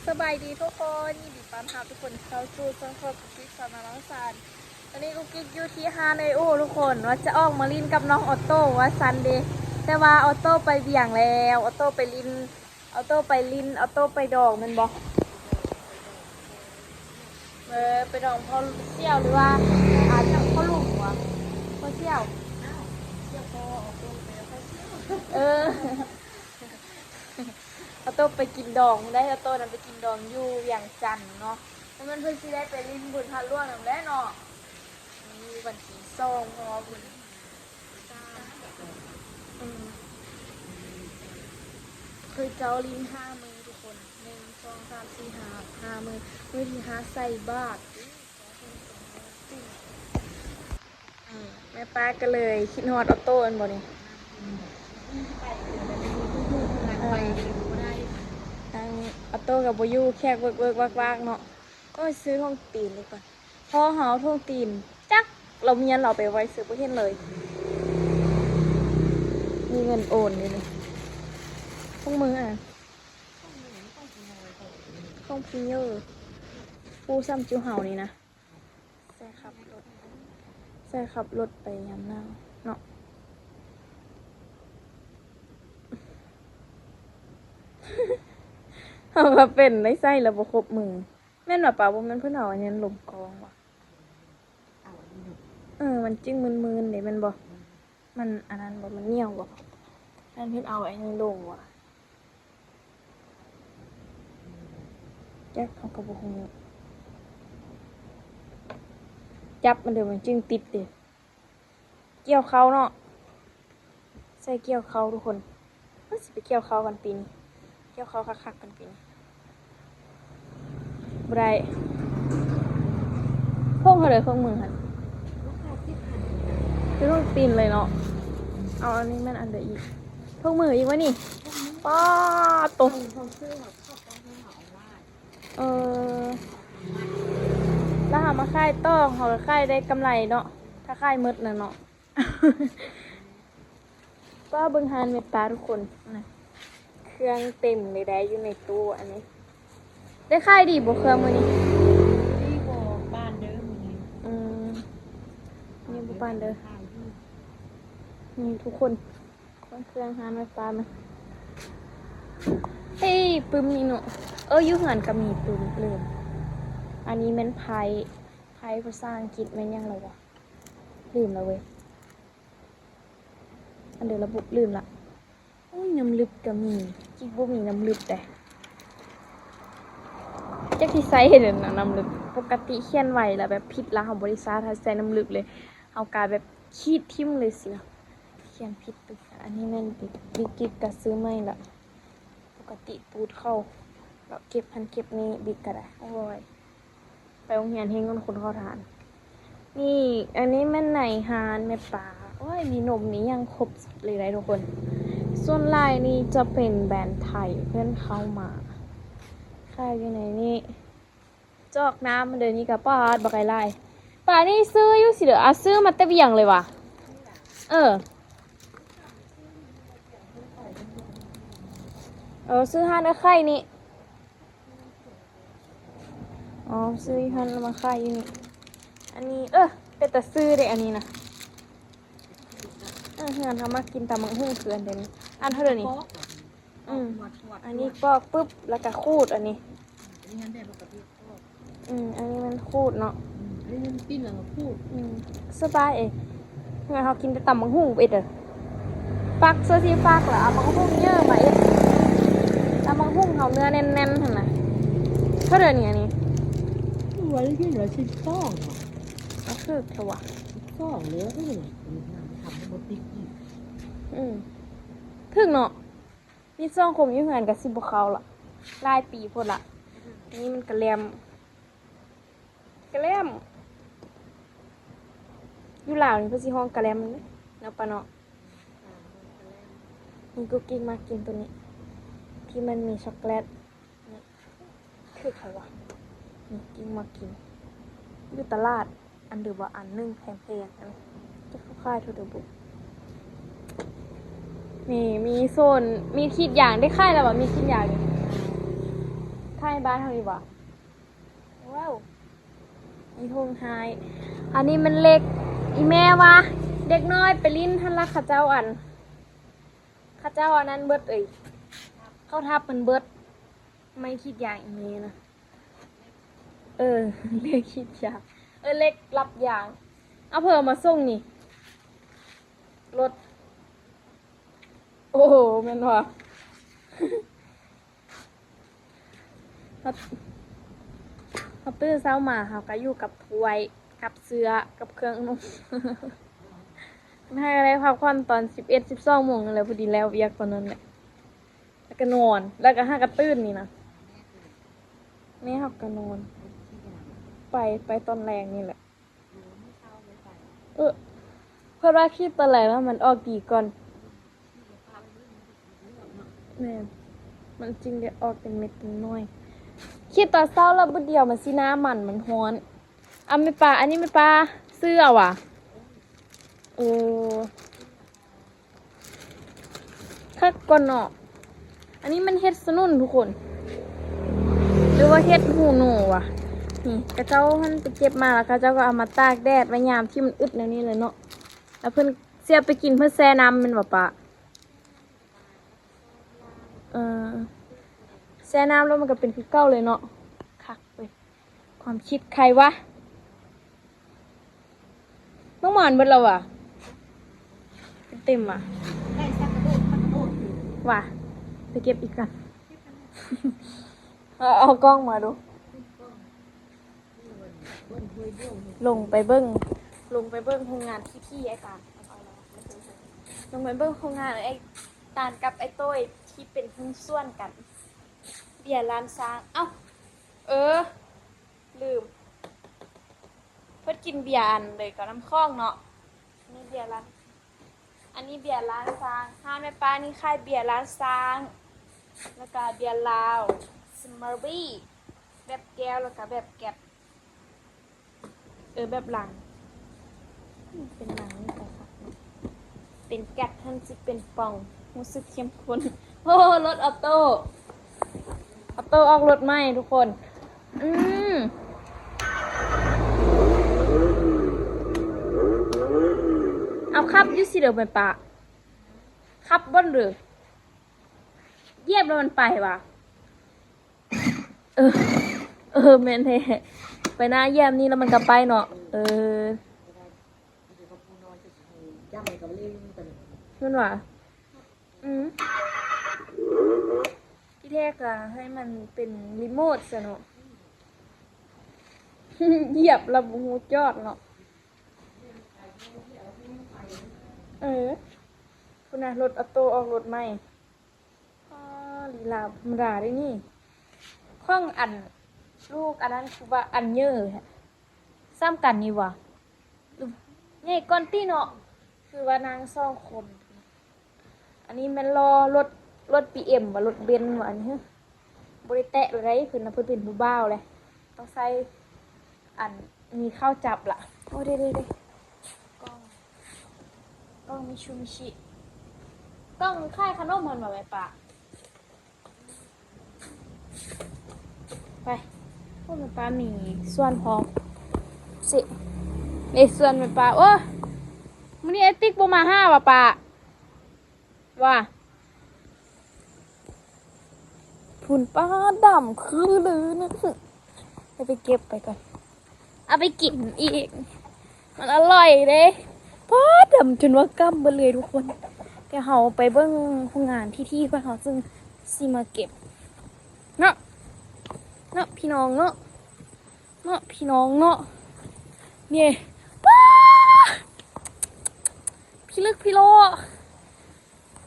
ສະບາຍດີທຸກຄົນ, ຍິນດີຕ້ອນຮັບທຸກຄົນເຂົ້າສູ່ຊ່ອງຂອງກຸກກິກສາວນາວລັງສານ. ຕອນນີ້ກຸກກິກຢູ່ທີ່ຮ້ານເອື້ອຍອູ້ທຸກຄົນ, ວ່າຈະອອກມາຫຼິ້ນກັບນ້ອງອອໂຕ້ວ່າຊັ້ນເດ, ແຕ່ວ່າອອໂຕ້ໄປວຽງແລ້ວ, ອອໂຕ້ໄປຫຼິ້ນ, ອອໂຕ້ໄປຫຼິ້ນ, ອອໂຕ້ໄປດອງແມ່ນບໍ່? ເອີ ໄປດອງພໍ່ສ່ຽວ ຫຼືວ່າອາດຈະພໍ່ຫຼຸມວະ? ພໍ່ສ່ຽວ. ເອີ ອອໂຕ້ໄປກິນດອງໄດ໋, ອອໂຕ້ນັ້ນໄປກິນດອງຢູ່ວຽງຈັນເນາະ, ແລ້ວມັນເພິ່ນຊິໄດ້ໄປຫຼິ້ນບຸນພະຫຼວງນຳແຫຼະເນາະ. ນີ້ວັນທີສອງ ເພາະວ່າບຸນ ອືມ ຄືເຈົ້າຫຼິ້ນຫ້າມື້ທຸກຄົນ, ໜຶ່ງ ສອງ ສາມ ສີ່ ຫ້າ ຫ້າມື້, ມື້ທີຫ້າໃສ່ບາດ. ອືມ ແມ່ປ້າກໍເລີຍຄິດຮອດອອໂຕ້ແມ່ນບໍ່ນີ້? ເອີ ທາງອອໂຕ້ກໍບໍ່ຢູ່, ແຂກເວີກໆວາກໆເນາະ. ໂອ້ຍ ຊື້ຖົງຕີນດີກວ່າ. ພໍ່ເຮົາຖົງຕີນ ຈັກລາວເມຍລາວໄປໄວ້ໃສ ບໍ່ເຫັນເລີຍ. ມີເງິນໂອນຢູ່ນີ້. ຂອງມຶງອະ ຂອງພີເຢີ ປູ່ສ່ຳຈຸເຮົານີ້ນະ. ໃສ່ຂັບລົດ ໃສ່ຂັບລົດໄປຍາມໜາວເນາະ. ເຮົາກໍເປັນໄດ້ໃສ່ແລ້ວບໍ່ຄົບມື. ແມ່ນວ່າປາ ບໍ່ແມ່ນເພິ່ນເອົາອັນນັ້ນລົງກອງຫວາ? ເອີ ມັນຈຶ່ງມື່ນໆເດ້ແມ່ນບໍ່? ມັນອັນນັ້ນບໍ່? ມັນໜຽວບໍ່? ແມ່ນເພິ່ນເອົາອັນນີ້ລົງຫວາ? ຈັກ ເຮົາກໍບໍ່ຮູ້. ຈັບມັນເດີ ມັນຈຶ່ງຕິດເດ້. ກ່ຽວເຂົ້າເນາະ, ໃສ່ກ່ຽວເຂົ້າທຸກຄົນ. ເຮົາຊິໄປກ່ຽວເຂົ້າກັນປີນີ້, ກ່ຽວເຂົ້າຄັກໆກັນປີນີ້. ບໍ່ໄດ້. ຖົງເທົ່າໃດຂອງມຶງຫັ້ນ? ຄືຖົງຕີນເລີຍເນາະ. ເອົາອັນນີ້ແມ່ນອັນໃດອີກ? ຖົງມືອີກວະນີ້? ປ້າໂຕ. ເອີ ແລ້ວເຮົາມາຂາຍຕໍ່ ເຮົາກໍຂາຍໄດ້ກຳໄລເນາະ ຖ້າຂາຍໝົດນະເນາະ. ປ້າເບິ່ງຮ້ານແມ່ປ້າທຸກຄົນນະ, ເຄື່ອງເຕັມເລີຍໄດ໋ ຢູ່ໃນຕູ້ອັນນີ້. ໄດ້ຂາຍດີບໍ່ເຄື່ອງມື້ນີ້? ດີບໍ່ປານເດີມື້ນີ້. ອືມ ນີ້ບໍ່ປານເດີ. ນີ້ທຸກຄົນ ເບິ່ງເຄື່ອງຮ້ານແມ່ປ້າມາ. ເອີຍ ປຶ້ມນີ້ເນາະ. ເອີ ຢູ່ເຮືອນກໍມີປຶ້ມ ລືມ. ອັນນີ້ແມ່ນໄພ້, ໄພ້ພາສາອັງກິດແມ່ນຫຍັງລະວະ? ລືມລະເວີຍ. ອັນເດີລະບຸ ລືມລະ. ໂອ້ຍ ນ້ຳລຶບກໍມີ, ກິກບໍ່ມີນ້ຳລຶບເດ້. ຈັກຊິໃສ່ເຮັດຫຍັງນະນ້ຳລຶບ. ປົກກະຕິຂຽນໄວລະແບບຜິດລະ ເຮົາບໍ່ໄດ້ສາໃສ່ນ້ຳລຶບເລີຍ, ເຮົາກະແບບຂີດຖິ້ມເລີຍຊີ້ນະ. ຂຽນຜິດ. ອັນນີ້ແມ່ນບິກ, ບິກກິກກະຊື້ໃໝ່ລະ. ປົກກະຕິປູດເຂົ້າ ເນາະ, ເກັບຫັ້ນເກັບນີ້ ບິກກະໄດ້. ໂອ້ຍ ໄປໂຮງຮຽນເຮງກ່ອນຄົນຂໍທານ. ນີ້ ອັນນີ້ແມ່ນໃນຮ້ານແມ່ປ້າ. ໂອ້ຍ ມີນົມມີຫຍັງຄົບເລີຍໄດ໋ທຸກຄົນ. ສ່ວນຫຼາຍນີ້ຈະເປັນແບຣນໄທເພິ່ນເຂົ້າມາຂາຍຢູ່ໃນນີ້. ຈອກນ້ຳເດີນີ້ກະປາດບັກໄກ່ຫຼາຍ. ປານີ້ຊື້ຢູ່ຊິເດີ ອາ ຊື້ມາແຕ່ວຽງເລີຍຫວາ? ເອີ ເອີ ຊື້ຮ້ານເອື້ອຍໄຂ່ນີ້. ອໍ ຊື້ຢູ່ຫັ້ນ ມາຂາຍຢູ່ນີ້. ອັນນີ້ ເອີ ເປັນຕາຊື້ເດ້ ອັນນີ້ນະ. ເອີ ເຮືອນເຮົາມັກກິນຕຳບັກຫຸ່ງຄືອັນໃດນີ້. ອັນເທົ່າໃດນີ້? ອືມ ອັນນີ້ປອກປຶບ ແລ້ວກະຂູດອັນນີ້. ອືມ ອັນນີ້ມັນຂູດເນາະ. ອືມ ອັນນີ້ມັນປີ້ນແລ້ວກໍຂູດ. ອືມ ສະບາຍເອ. ເຮືອນເຮົາກິນແຕ່ຕຳບັກຫຸ່ງເອດເດີ. ຟັກ ເສື້ອຊິຟັກ ແລ້ວເອົາບັກຫຸ່ງເຢີມາເອດ. ຕຳບັກຫຸ່ງເຮົາເນື້ອແໜ້ນໆຫັ້ນນະ. ເທົ່າໃດນີ້ອັນນີ້? ວ່າໄດ້ກິນລະສິບສອງ. ກໍຖືກແທ້ຫວາ? ສິບສອງເລີຍ. ອືມ ຖືກເນາະ. ມີສອງຄົນຢູ່ເຮືອນກໍຊິບໍ່ເຂົ້າລະ ຫຼາຍປີພຸ້ນລະ. ນີ້ມັນກະແລັມ ກະແລັມ ຢູ່ລາວນີ້ເພິ່ນຊິຮ້ອງກະແລັມເນາະ ປ້າເນາະ. ນີ້ກຸກກິກມັກກິນໂຕນີ້ ທີ່ມັນມີຊັອກໂກແລັດ. ຄືໃຜວະ? ນີ້ກິນ ມາກິນຢູ່ຕະຫຼາດ ອັນເດີວ່າອັນໜຶ່ງແພງໆ ອັນຈັກເຂົາຂາຍເທົ່າໃດບຸ. ນີ້ມີໂຊນ ມີດກຣີດຢາງ ໄດ້ຂາຍແລ້ວບໍ່? ມີດກຣີດຢາງນີ້. ໄທບ້ານເຮົາອີກບໍ່? ວ້າວ ອີ່ທົ່ງໄຮ. ອັນນີ້ມັນເຫຼັກ. ອີ່ແມ່ວ່າເດັກນ້ອຍໄປຫຼິ້ນຫັ້ນລະ ເຂົາເຈົ້າອັນ ເຂົາເຈົ້າອັນນັ້ນເບິດເອີຍ ເຂົາທັບມັນເບິດ. ໄມ້ຂີດຢາງອີ່ແມ່ນະ. ເອີ ເຫຼັກຂີດຢາງ ເອີ ເຫຼັກລັບຢາງ. ເອົາ ເພິ່ນເອົາມາສົ່ງນີ້ ລົດ. ໂອ້ ແມ່ນບໍ່? ເຮົາ ເຮົາຕື່ນເຊົ້າມາ ເຮົາກໍຢູ່ກັບຖ້ວຍ ກັບເສື້ອ ກັບເຄື່ອງນຸ່ງ. ໃຫ້ໄດ້ພັກຜ່ອນຕອນສິບເອັດ ສິບສອງໂມງນັ້ນແຫຼະ ພໍດີແລ້ວວຽກຕອນນັ້ນແຫຼະ ແລ້ວກໍນອນ ແລ້ວກໍຫາກໍຕື່ນນີ້ນະ. ແມ່ເຮົາກໍນອນ ໄປ ໄປຕອນແລງນີ້ແຫຼະ. ເອີ ເພິ່ນວ່າຂີດຕອນແລງແລ້ວມັນອອກດີກ່ອນ. ແມ່ນ ມັນຈຶ່ງໄດ້ອອກເປັນເມັດເປັນໜ່ວຍ. ຂີດຕອນເຊົ້າແລ້ວບາດດຽວມັນຊິໜ້າມັນ ມັນຮ້ອນ. ເອົາແມ່ປ້າ ອັນນີ້ແມ່ປ້າຊື້ເອົາຫວາ? ເອີ ຄັກກ່ອນເນາະ. ອັນນີ້ມັນເຫັດສະໜຸ່ນທຸກຄົນ ຫຼືວ່າເຫັດຫູໜູຫວາ? ນີ້ ເຂົາເຈົ້າຫັ້ນໄປເກັບມາ ແລ້ວເຂົາເຈົ້າກໍເອົາມາຕາກແດດໄວ້ຍາມທີ່ມັນອຶດແນວນີ້ເລີຍເນາະ. ແລ້ວເພິ່ນຊິເອົາໄປກິນ ເພິ່ນແຊ່ນ້ຳແມ່ນບໍ່ປ້າ? ເອີ ແຊ່ນ້ຳແລ້ວມັນກໍເປັນຄືເກົ່າເລີຍເນາະ. ຄັກເວີຍ ຄວາມຄິດໃຄວະ. ນ້ອງໝອນເບິດແລ້ວຫວາ? ເຕັມຫວາ? ຫວາ? ໄປເກັບອີກກ່ອນ. ເອົາ ເອົາກ້ອງມາດູ. ລົງໄປເບິ່ງ ລົງໄປເບິ່ງໂຮງງານທີ່ ທີ່ອ້າຍຕານ ລົງໄປເບິ່ງໂຮງງານອ້າຍຕານກັບອ້າຍໂຕ້ຍທີ່ເປັນຫຸ້ນສ່ວນກັນ. ເບຍລ້ານຊ້າງ ເອົ້າ ເອີ ລືມ ເພິ່ນກິນເບຍອັນເດີກັບນ້ຳຂອງເນາະ. ນີ້ເບຍລ້ານ ອັນນີ້ເບຍລ້ານຊ້າງ ຮ້ານແມ່ປ້ານີ້ຂາຍເບຍລ້ານຊ້າງ ແລ້ວກະເບຍລາວ ສະເມີບີ ແບບແກ້ວ ແລ້ວກະແບບແກັດ ເອີ ແບບລັງ ເປັນລັງນີ້ກໍຄັກເນາະ ເປັນແກັດຫັ້ນຊິເປັນປ່ອງ ຮູ້ສຶກເຂັ້ມຂຸ້ນ. ໂອ້ ລົດອອໂຕ້ ອອໂຕ້ອອກລົດໃໝ່ທຸກຄົນ. ອືມ ເອົາ ຂັບຢູ່ຊີ້ເດີແມ່ປ້າ ຂັບບ່ອນເດີ ຢຽບແລ້ວມັນໄປຫວາ? ເອີ ເອີ ແມ່ນແທ້ ໄປນາຢຽບນີ້ແລ້ວມັນກໍໄປເນາະ. ເອີ ແມ່ນຫວາ? ອືມ ທີແລກກໍໃຫ້ມັນເປັນຣີໂມດຊະເນາະ ຢຽບແລ້ວບໍ່ຮູ້ຈອດເນາະ. ເອີ ພຸ້ນນະ ລົດອອໂຕ້ອອກລົດໃໝ່. ອໍ ລີລາບໍ່ທຳມະດາເດ້ນີ້ ຂອງອັນ ລູກອັນນັ້ນຄືວ່າອັນເຍີແທ້ ສ່ຳກັນນີ້ຫວາ? ຫຼືໃຫຍ່ກວ່າຕິເນາະ ຄືວ່ານັ່ງສອງຄົນ. ອັນນີ້ແມ່ນລໍ້ລົດ ລົດບີເອັມຫວາ ລົດເບັນຫວາ ອັນນີ້ ບໍ່ໄດ້ແຕະເລີຍ ເພິ່ນນະ ເພິ່ນເປັນຜູ້ບ່າວແຫຼະ ຕ້ອງໃຊ້ອັນມີເຂົ້າຈັບລະ. ໂອ້ ເດ້ໆໆ ກ້ອງ ກ້ອງມິຊູບິຊິ ກ້ອງຂາຍຂະໜົມຫັ້ນຫວາແມ່ປ້າ? ໄປ ໂອ້ ແມ່ປ້າມີສວນພ້ອມຊິ ເດ້ສວນແມ່ປ້າ. ໂອ້ ມື້ນີ້ອ້າຍຕິກບໍ່ມາຫາຫວາປ້າ? ວ່າ ພຸ້ນ ປ້າ ດຳຄືລືນະ. ເອົາໄປເກັບໄປກ່ອນ ເອົາໄປກິນອີກ ມັນອະລ່ອຍເດ້. ປ້າ ດຳຈົນວ່າກ້ຳເບິດເລີຍທຸກຄົນ. ດຽວເຮົາໄປເບິ່ງໂຮງງານທີ່ ທີ່ເພິ່ນເຮົາຈຶ່ງຊິມາເກັບເນາະ ເນາະພີ່ນ້ອງເນາະ ເນາະພີ່ນ້ອງເນາະ. ນີ້ ປ້າ ພິລຶກພິໂລ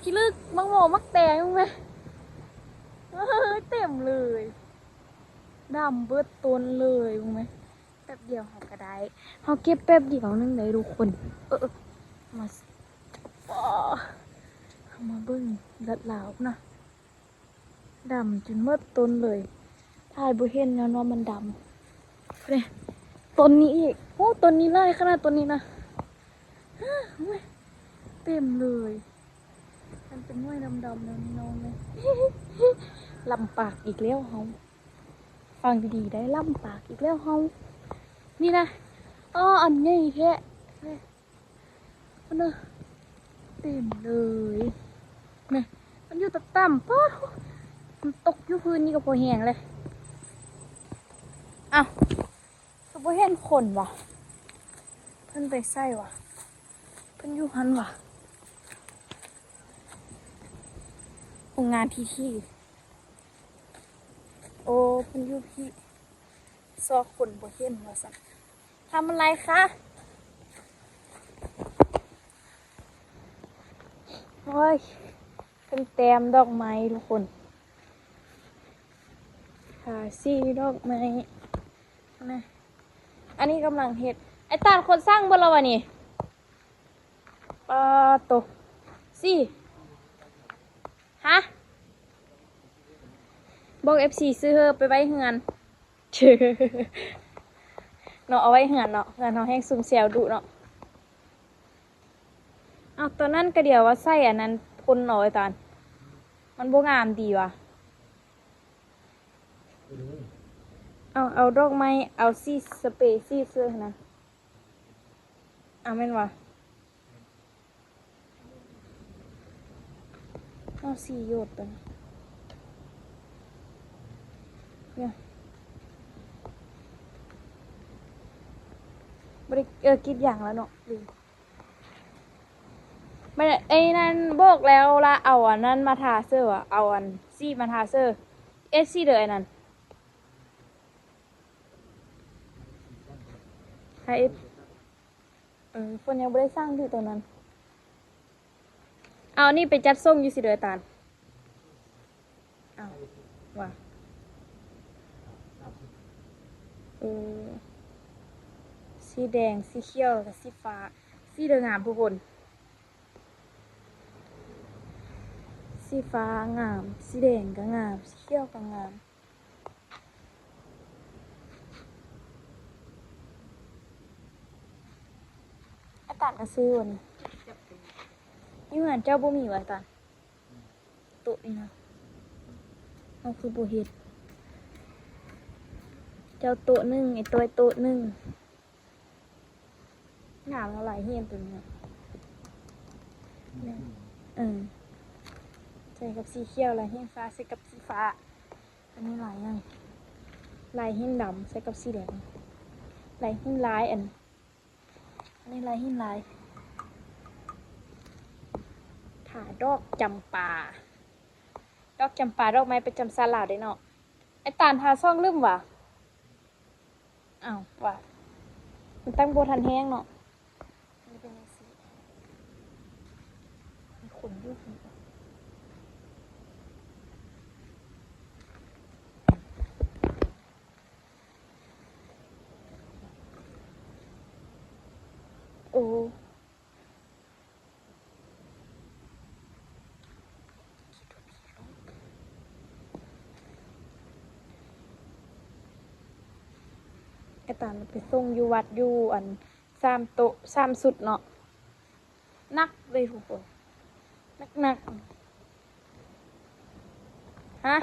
ພິລຶກ ໝາກໂມ ໝາກແຕງ ເບິ່ງແມ ເອີ ເຕັມເລີຍ ດຳເບິດຕົ້ນເລີຍ ເບິ່ງແມ. ແປັບດຽວເຮົາກໍໄດ້ ເຮົາເກັບແປັບດຽວໜຶ່ງໄດ້ທຸກຄົນ. ເອີ ເອີ ມາ ເຮົາມາເບິ່ງລັດລາວພຸ້ນນະ ດຳຈົນໝົດຕົ້ນເລີຍ ຖ່າຍບໍ່ເຫັນຍ້ອນວ່າມັນດຳ. ເດ້ ຕົ້ນນີ້ອີກ ໂອ້ ຕົ້ນນີ້ຫຼາຍຂະໜາດ ຕົ້ນນີ້ນະ ເຕັມເລີຍ. ມັນເປັນໜ່ວຍດຳໆ ແນວນີ້ນ້ອງເອີຍ ລຳປາກອີກແລ້ວເຮົາ. ຟັງດີໆ ໄດ້ ລ້ຳປາກອີກແລ້ວເຮົາ. ນີ້ນະ ອໍ ອັນໃຫຍ່ແທ້ ພຸ້ນນະ ເຕັມເລີຍນະ. ມັນຢູ່ຕ່ຳໆ ປາດໂທ້ ມັນຕົກຢູ່ພື້ນນີ້ກໍພໍແຮງແຫຼະ. ອ້າວ ຄືບໍ່ເຫັນຄົນວະ? ເພິ່ນໄປໃສວະ? ເພິ່ນຢູ່ຫັ້ນວະ? ໂຮງງານທີທີ ໂອ້ ເພິ່ນຢູ່ພີ້ ຊອກຄົນບໍ່ເຫັນວ່າຊັ້ນ. ທຳອະໄລຄະ? ໂອ້ຍ ເພິ່ນແຕ້ມດອກໄມ້ທຸກຄົນ ທາສີດອກໄມ້ນະ. ອັນນີ້ກຳລັງເຮັດ ໄອ້ຕານຄົນສ້າງເບິດແລ້ວວະນີ້? ປາໂຕ ສີ່ ຮະ? ບອກເອັຟຊີຊື້ເຮີໄປໄວ້ເຮືອນເນາະ ເອົາໄວ້ເຮືອນເນາະ ເຮືອນເຮົາແຮງຊຸມແຊວດຸເນາະ. ເອົາ ຕອນນັ້ນກະດຽວວ່າໃສ່ອັນນັ້ນພົ່ນເນາະ ອາຈານ ມັນບໍ່ງາມດີຫວາ? ເອົາ ເອົາດອກໄມ້ ເອົາສີສະເປສີເສື້ອຫັ້ນນະ. ເອົາແມ່ນຫວາ? ເອົາສີໂຍດຕົວນີ້ ບໍ່ໄດ້ ເອີ ກຣີດຢາງແລ້ວເນາະ ລືມ. ມັນ ໄອ້ນັ້ນບອກແລ້ວລະ ເອົາອັນນັ້ນມາທາເສີ ເອົາອັນສີມາທາເສີ ເອັດສີເດີ ໄອ້ນັ້ນ ໃຫ້ ເອີ ເພິ່ນຍັງບໍ່ໄດ້ສັ່ງຢູ່ໂຕນັ້ນ. ເອົາ ອັນນີ້ໄປຈັດສົ່ງຢູ່ຊິເດີ ຕານ. ເອົາ ວ່າ ເອີ ສີແດງ ສີຂຽວ ແລ້ວກະສີຟ້າ ສີເດີງາມທຸກຄົນ ສີຟ້າງາມ ສີແດງກະງາມ ສີຂຽວກະງາມ. ອາຕານກະຊື້ວະນີ້ ຢູ່ເຮືອນເຈົ້າບໍ່ມີຫວາອາຕານ? ໂຕະນີ້ນະ ເຮົາຄືບໍ່ເຮັດ ເຈົ້າໂຕະໜຶ່ງ ໄອ້ຕ້ອຍໂຕະໜຶ່ງ. ງາມເນາະ ລາຍຫີນໂຕນີ້ເນາະ ເອີ ໃສ່ກັບສີຂຽວ ລາຍຫີນຟ້າໃສ່ກັບສີຟ້າ. ອັນນີ້ລາຍຫຍັງ? ລາຍຫີນດຳໃສ່ກັບສີແດງ ລາຍຫີນລາຍ ອັນ ອັນນີ້ລາຍຫີນລາຍ ຜາດອກຈຳປາ ດອກຈຳປາ ດອກໄມ້ປະຈຳຊາດລາວເດ້ເນາະ. ໄອ້ຕານ ທາຊ່ອງລືມຫວາ? ອ້າວ ວ່າ ມັນຕັ້ງບໍ່ທັນແຮງເນາະ ມັນເປັນຈັ່ງຊີ້ ມີຄົນຢູ່. ໂອ້ ອາຈານໄປສົ່ງຢູ່ວັດ ຢູ່ອັນ ສາມໂຕະ ສາມຊຸດເນາະ ໜັກເລີຍທຸກຄົນ ໜັກໆ. ຮະ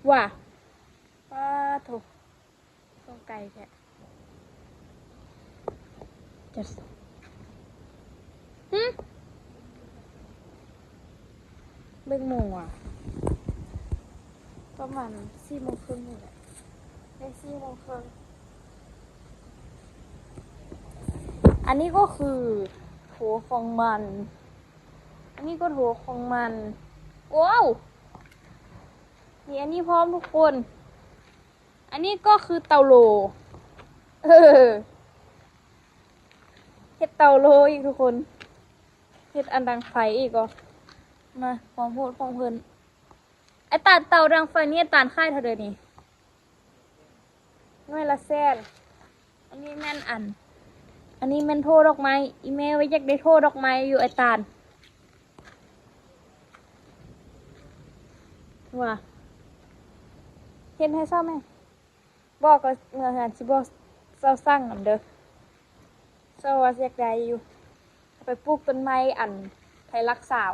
ວ່າ ປາໂທ້ ສົ່ງໄກແທ້ ຈັດ ຫຶ ເບິ່ງໂມງວ່າ ປະມານສີ່ໂມງເຄິ່ງນີ້ແຫຼະ ໄດ້ສີ່ໂມງເຄິ່ງ. ອັນນີ້ກໍຄືໂຖຂອງມັນ ອັນນີ້ກໍໂຖຂອງມັນ. ວ້າວ ມີອັນນີ້ພ້ອມທຸກຄົນ. ອັນນີ້ກໍຄືເຕົາໂລ ເອີ ເຮັດເຕົາໂລອີກທຸກຄົນ ເຮັດອັນດັງໄຟອີກເນາະ. ມາ ຄວາມໂຫດຂອງເພິ່ນ. ອາຈານ ເຕົາດັງໄຟນີ້ອາຈານຂາຍເທົ່າໃດນີ້? ໜ່ວຍລະແສນ. ອັນນີ້ແມ່ນອັນ ອັນນີ້ແມ່ນໂຖດອກໄມ້ ອີ່ແມ່ວ່າຢາກໄດ້ໂຖດອກໄມ້ຢູ່ອາຈານ ວ່າ ເຮັດໃຫ້ເຊົາແມ່. ບອກກໍເມືອເຮືອນ ຊິບອກເຈົ້າສັ່ງນຳເດີ ເຈົ້າວ່າຢາກໄດ້ຢູ່ ເອົາໄປປູກຕົ້ນໄມ້ອັນໄທລັກສາວ.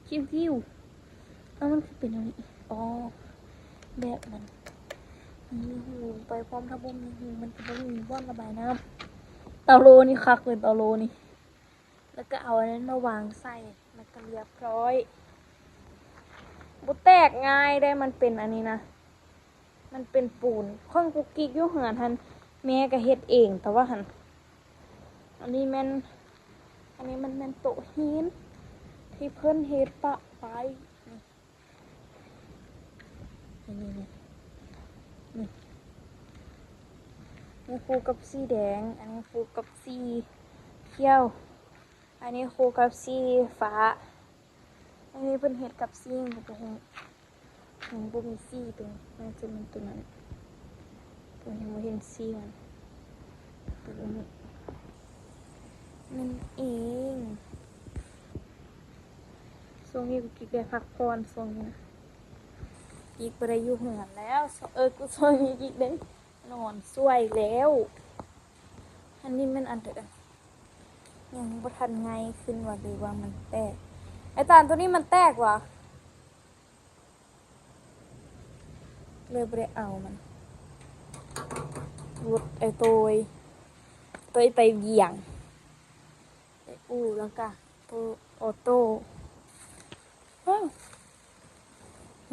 ຄິວຄິວ ອ້າວ ມັນຄືເປັນແນວນີ້? ອໍ ແບບນັ້ນ ມີຮູໄປພ້ອມ. ຖ້າບໍ່ມີຮູ ມັນຈະບໍ່ມີບ່ອນລະບາຍນ້ຳ. ເຕົາໂລນີ້ຄັກເລີຍ ເຕົາໂລນີ້. ແລ້ວກໍເອົາອັນນັ້ນມາວາງໃສ່ ແລ້ວກໍລຽບຮ້ອຍ. ບໍ່ແຕກງ່າຍເດ້ ມັນເປັນອັນນີ້ນະ ມັນເປັນປູນ. ຂອງກຸກກິກຢູ່ເຮືອນຫັ້ນ ແມ່ກໍເຮັດເອງ ແຕ່ວ່າຫັ້ນ ອັນນີ້ແມ່ນ ອັນນີ້ມັນແມ່ນໂຕະຫີນທີ່ເພິ່ນເຮັດປະປາຍ ນີ້ ນີ້ ນີ້ ນີ້ ນີ້ ນີ້ຄູ່ກັບສີແດງ, ອັນນີ້ຄູ່ກັບສີຂຽວ, ອັນນີ້ຄູ່ກັບສີຟ້າ. ອັນນີ້ເພິ່ນເຮັດກັບສີຫຍັງກໍບໍ່ຮູ້, ຍັງບໍ່ມີສີຕົວນີ້ ໜ້າຈະແມ່ນຕົວນັ້ນ. ເພິ່ນຍັງບໍ່ເຫັນສີມັນ ຕົວນີ້ນັ້ນເອງ. ຊ່ວງນີ້ກຸກກິກໄດ້ພັກຜ່ອນ ຊ່ວງນີ້ນະ ກິກບໍ່ໄດ້ຢູ່ເຮືອນແລ້ວ. ເອີ ກູຊ່ວງນີ້ກິກໄດ້ນອນສວຍແລ້ວ. ອັນນີ້ແມ່ນອັນໃດ? ຍັງບໍ່ທັນໃຫຍ່ຂຶ້ນຫວາ ຫຼືວ່າມັນແຕກ? ໄອ້ຕານ ຕົວນີ້ມັນແຕກຫວາ? ເລີຍບໍ່ໄດ້ເອົາມັນ. ລົດໄອ້ໂຕຍ ໂຕຍໄປວຽງ ໄປອູ່ ແລ້ວກະໂຕອໍໂຕ້. ວ້າວ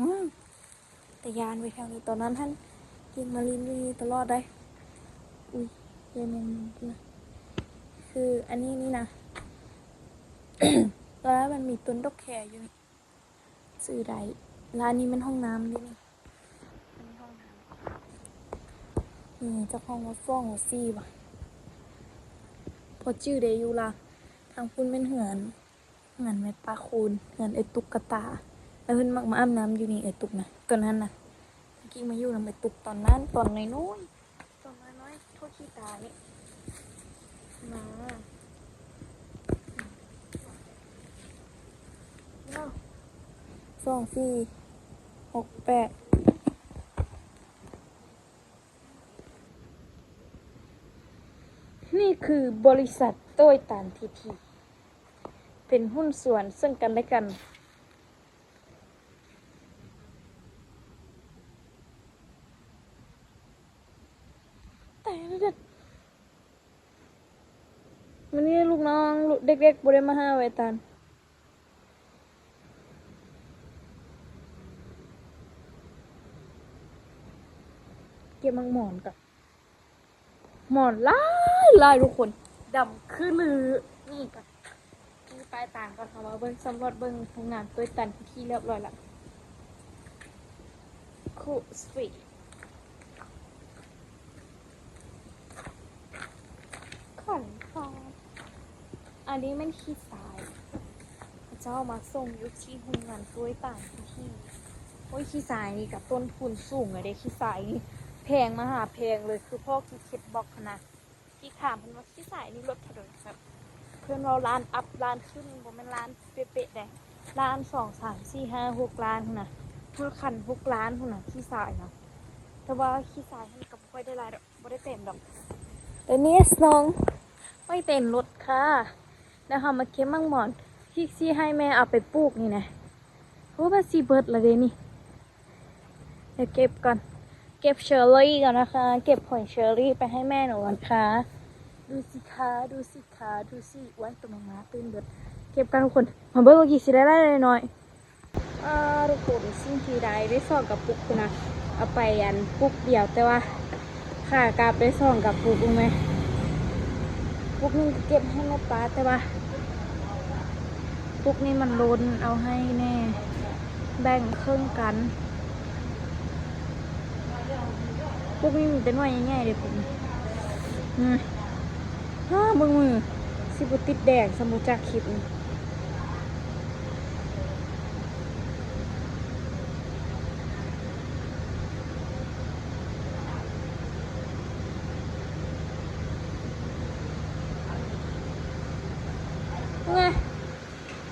ວ້າວ ຕາຢ້ານເວີຍແຖວນີ້. ຕອນນັ້ນຫັ້ນກິກມາຫຼິ້ນຢູ່ນີ້ຕະຫຼອດໃດ໋. ອຸ້ຍ ຢ່າແມ່ນ ຄືອັນນີ້ນີ້ນະ ຕອນນັ້ນມັນມີຕົ້ນດອກແຄຢູ່ນີ້ ຊື້ໄດ້. ແລ້ວອັນນີ້ແມ່ນຫ້ອງນ້ຳເດ້ນີ້ ອັນນີ້ຫ້ອງນ້ຳ. ນີ້ເຈົ້າຂອງວ່າສອງວ່າສີ່ຫວາ ພໍຈື່ໄດ້ຢູ່ລະ. ທາງພຸ້ນແມ່ນເຮືອນ ເຮືອນແມ່ປ້າຄູນ ເຮືອນເອື້ອຍຕຸກກະຕາ ແລ້ວເພິ່ນມັກມາອາບນ້ຳຢູ່ນີ້ ເອື້ອຍຕຸກນະ. ຕອນນັ້ນນະ ກິກມາຢູ່ນຳເອື້ອຍຕຸກຕອນນັ້ນ ຕອນນ້ອຍໆ ຕອນນ້ອຍໆ ໂທດຂີ້ຕານີ້ ມາ ສອງ ສີ່ ຫົກ ແປດ. ນີ້ຄືບໍລິສັດໂຕ້ຍຕານທີທີ ເປັນຫຸ້ນສ່ວນເຊິ່ງກັນແລະກັນ. ແຕ່ລະເດັດ ມື້ນີ້ລູກນ້ອງ ເດັກໆ ບໍ່ໄດ້ມາຫາເວີຍຕານ. ເກັບໝາກໝອນກ່ອນ. ໝອນຫຼາຍໆ ທຸກຄົນ ດຳຄືລື. ນີ້ກ່ອນ ນີ້ໄປຕາມກ່ອນ ເຮົາມາເບິ່ງ ສຳຫຼວດເບິ່ງໂຮງງານໂຕ້ຍຕານທີ່ຮຽບຮ້ອຍລະ. ຄູສະຕີ ຂອງພໍ່ ອັນນີ້ແມ່ນຂີ້ຊາຍ ເຂົາເຈົ້າມາສົ່ງຢູ່ທີ່ໂຮງງານໂຕ້ຍຕານທີ່ ໂອ້ຍ ຂີ້ຊາຍນີ້ກະຕົ້ນທຶນສູງເລີຍເດ້. ຂີ້ຊາຍນີ້ແພງມະຫາແພງເລີຍ ຄືພໍ່ກິກເຮັດບລັອກຫັ້ນນະ. ກິກຖາມເພິ່ນວ່າຂີ້ຊາຍນີ້ລົດເທົ່າໃດ ເພິ່ນເວົ້າລ້ານອັບລ້ານຂຶ້ນ ບໍ່ແມ່ນລ້ານເປະໆໃດ ລ້ານສອງ ສາມ ສີ່ ຫ້າ ຫົກລ້ານພຸ້ນນະ ຮອດຂັ້ນຫົກລ້ານພຸ້ນນະ ຂີ້ຊາຍນະ. ແຕ່ວ່າຂີ້ຊາຍຫັ້ນກະບໍ່ຄ່ອຍໄດ້ຫຼາຍດອກ ບໍ່ໄດ້ເຕັມດອກ. ແຕ່ນີ້ນ້ອງໄວ້ເຕັມລົດຄ່າ ແລ້ວເຮົາມາເກັບໝາກໝອນ ທີ່ຊິໃຫ້ແມ່ເອົາໄປປູກນີ້ນະ. ໂອ້ ມັນຊິເບິດລະເດນີ້. ດຽວເກັບກ່ອນ ເກັບເຊີຣີກ່ອນນະຄະ ເກັບຜົນເຊີຣີໄປໃຫ້ແມ່ໜູກ່ອນຄ່ະ. ດູຊິຄ່ະ ດູຊິຄ່ະ ດູຊິ ໂອ້ຍ ໂຕແມງມາຕື່ນເບິດ. ເກັບກ່ອນທຸກຄົນ ມາເບິ່ງວ່າກີ້ຊິໄດ້ຫຼາຍໄດ້ໜ້ອຍ. ອາ ທຸກຄົນ ສິ່ງທີ່ໄດ້ ໄດ້ສອງກະປຸກພຸ້ນນະ ເອົາໄປອັນປຸກດຽວ ແຕ່ວ່າ ຂາກັບໄດ້ສອງກະປຸກ ເບິ່ງແມະ ປຸກໜຶ່ງກະເກັບໃຫ້ແມ່ປ້າ ແຕ່ວ່າປຸກນີ້ມັນລົ້ນ ເອົາໃຫ້ແນ່ ແບ່ງເຄິ່ງກັນ. ປຸກນີ້ມີແຕ່ໜ່ວຍໃຫຍ່ໆເດ້ພຸ້ນ. ອື ຫາ ເບິ່ງມື ຊິບໍ່ຕິດແດງ ສຳບໍ່ຈັກຄລິບນີ້.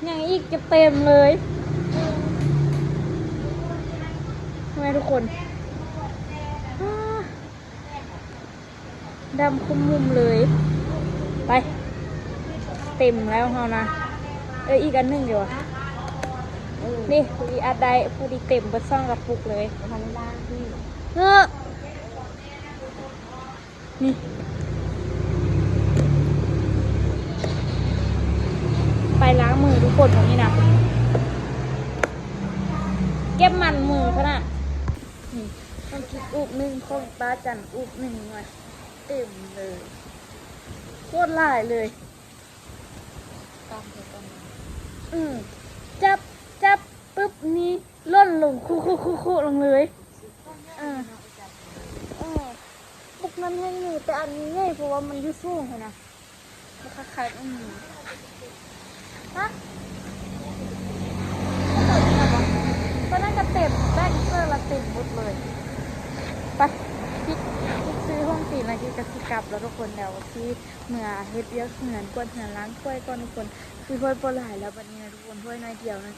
ຫຍັງອີກ ຈະເຕັມເລີຍ ເຫັນໄໝທຸກຄົນ. ດຳຄຸມມຸມເລີຍ. ໄປ ເຕັມແລ້ວເຮົານະ. ເອີ ອີກອັນໜຶ່ງດຽວ. ນີ້ ຜູ້ທີ່ອັດໄດ້ ຜູ້ທີ່ເຕັມເບິດສອງກະປຸກເລີຍ. ເອີ ນີ້ ໄປລ້າງມືທຸກຄົນ ມື້ນີ້ນະ ເກັບມັນມືຂະໜາດ. ນີ້ ຂອງກິກອູບໜຶ່ງ ຂອງປ້າຈັນອູບໜຶ່ງ ວ່າເຕັມເລີຍ ໂຄດຫຼາຍເລີຍ. ອືມ ຈັບ ຈັບປຶບ ນີ້ຫຼົ່ນລົງຄຸໆໆໆ ລົງເລີຍ. ເອີ ເອີ ປຸກນັ້ນແຮງຢູ່ ແຕ່ອັນນີ້ໃຫຍ່ ເພາະວ່າມັນຢູ່ສູງຫັ້ນນະ. ບໍ່ຄັກໆ ອືມ ຮະ ຕົວນັ້ນກະເຕັມ ແບ່ງເສື້ອລະເຕັມໝົດເລີຍ. ໄປ ກິກ ກິກຊື້ຮອງຕີນແລ້ວ ກິກກະຊິກັບແລ້ວທຸກຄົນ. ດຽວຊິເມືອເຮັດວຽກເຮືອນ ກວາດເຮືອນ ລ້າງຖ້ວຍກ່ອນທຸກຄົນ. ຄືຖ້ວຍບໍ່ຫຼາຍແລ້ວບັດນີ້ນະທຸກຄົນ ຖ້ວຍໜ້ອຍດຽວໜຶ່ງ.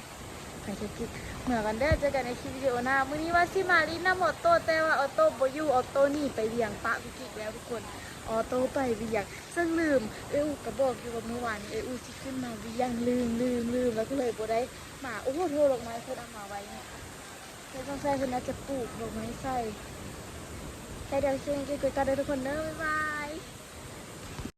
ໄປເດີກິກ ເມືອກ່ອນເດີ ເຈີກັນໃນຄລິບວິດີໂອໜ້າ. ມື້ນີ້ວ່າຊິມາຫຼິ້ນນຳອອໂຕ້ ແຕ່ວ່າອອໂຕ້ບໍ່ຢູ່ ອອໂຕ້ໜີໄປວຽງ ປະກິກແລ້ວທຸກຄົນ. ອອໂຕ້ໄປວຽງ ເຊິ່ງລືມ ເອື້ອຍອູກະບອກຢູ່ວ່າມື້ວານນີ້ເອື້ອຍອູຊິຂຶ້ນມາວຽງ ລືມ ລືມ ລືມ ແລ້ວກະເລີຍບໍ່ໄດ້ມາ. ໂອ້ໂຫ ດອກໄມ້ເພິ່ນເອົາມາໄວ້ນີ້ ເພິ່ນສົງໄສເພິ່ນໜ້າຈະປູກດອກໄມ້ໃສ່. ແຕ່ດຽວຊິກິນກ່ອນເດີທຸກຄົນເດີ ບາຍບາຍ.